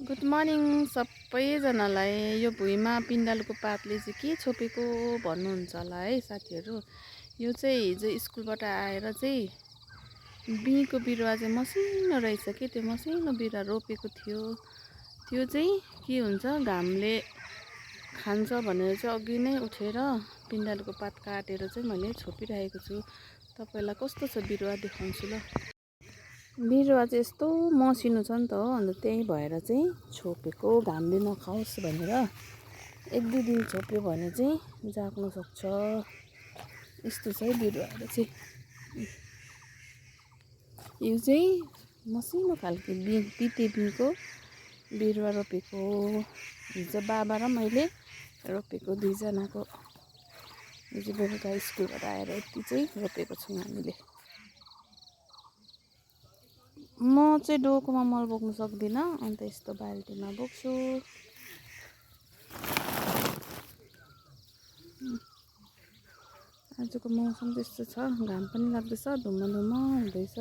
Good morning सबैजनालाई। यो भुइँमा पिँडालुको पातले चाहिँ के छोपेको भन्नुहुन्छ होला है साथीहरू। यो चाहिँ हिजो स्कुलबाट आएर चाहिँ बिहीँको बिरुवा चाहिँ मसिनो रहेछ कि त्यो मसिनो बिरुवा रोपेको थियो। त्यो चाहिँ के हुन्छ घामले खान्छ भनेर चाहिँ अघि नै उठेर पिँडालुको पात काटेर चाहिँ मैले छोपिरहेको छु। तपाईँलाई कस्तो छ बिरुवा देखाउँछु ल। बिरुवा चाहिँ यस्तो मसिनो छ नि त हो, अन्त त्यही भएर चाहिँ छोपेको, घामले नखाओस् भनेर। एक दुई दिन छोप्यो भने चाहिँ जाग्न सक्छ। यस्तो छ है बिरुवाहरू चाहिँ। यो चाहिँ मसिनो खालको तिते बिहीँको बिरुवा रोपेको हिजो बाबा र मैले रोपेको दुईजनाको। हिजो बेलुका स्कुलबाट आएर यति चाहिँ रोपेको छौँ हामीले। म चाहिँ डोकोमा मल बोक्नु सक्दिनँ, अन्त यस्तो बाल्टीमा बोक्छु। आजको मौसम त्यस्तो छ, घाम पनि लाग्दैछ, धुम्म हुँदैछ।